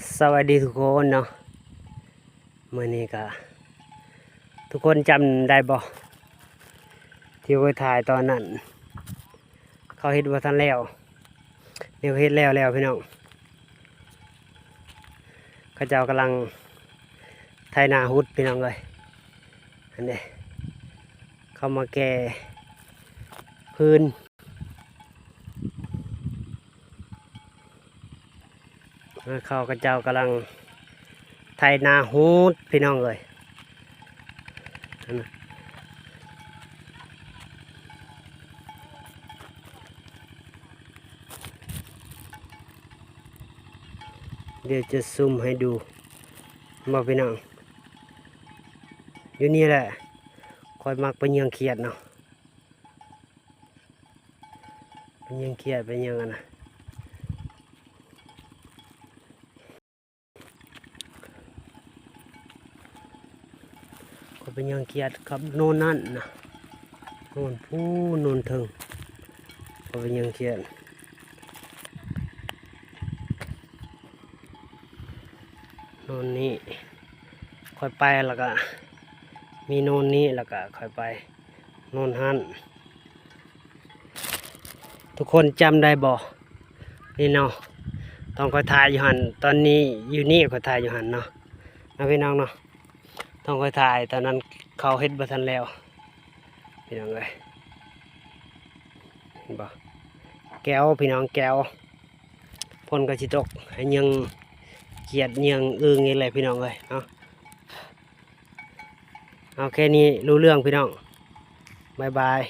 ສະບາຍດີທຸກຄົນເນາະ ມື້ນີ້ກະ ທຸກຄົນຈຳໄດ້ບໍ່ ທີ່ຂ້ອຍຖ່າຍຕອນນັ້ນ ເຂົາເຮັດບໍ່ທັນແລ້ວ ນີ້ເຂົາເຮັດແລ້ວແລ້ວພີ່ນ້ອງ ເຂົາເຈົ້າກຳລັງໄຖນາຮຸດພີ່ນ້ອງເອີຍ ອັນນີ້ ເຂົາມາແກ່ພື້ນ ເຂົາເຈົ້າກຳລັງໄຖນາຮູດພີ່ນ້ອງເອີຍ ດຽວຈະຊູມໃຫ້ດູ ເຫັນບໍ່ພີ່ນ້ອງ ຢູ່ນີ້ແຫຼະ ຂ້ອຍມັກໄປເຫຍື່ອງຂຽດເນາະ. ໄປເຫຍື່ອງຂຽດ ໄປເຫຍື່ອງອັນນະ ຂ້ອຍໄປເຫຍື່ອງຂຽດກັບໂນນນັ້ນນະ ໂນນພູ້ນ ໂນນເທິງ ຂ້ອຍໄປເຫຍື່ອງຂຽດ ໂນນນີ້ ຂ້ອຍໄປແລ້ວກະ ມີໂນນນີ້ ແລ້ວກະຂ້ອຍໄປ ໂນນຫັ້ນ ທຸກຄົນຈຳໄດ້ບໍ່? ນີ້ເນາະ ຕອນຂ້ອຍຖ່າຍຢູ່ຫັ້ນ ຕອນນີ້ຢູ່ນີ້ ຂ້ອຍຖ່າຍຢູ່ຫັ້ນເນາະ ເນາະພີ່ນ້ອງເນາະ ຕອນຂ້ອຍຖ່າຍຕອນນັ້ນເຂົາເຮັດບໍ່ທັນແລ້ວ ພີ່ນ້ອງເອີຍ ເຫັນບໍ່? ແກ້ວ ພີ່ນ້ອງ ແກ້ວ ຝົນກໍຊິຕົກ ໃຫ້ເຫຍື່ອງຂຽດ ເຫຍື່ອງອຶ່ງນີ້ແຫຼະ ພີ່ນ້ອງເອີຍເນາະ ເອົາແຄ່ນີ້ຮູ້ເລື່ອງພີ່ນ້ອງ ບາຍບາຍ.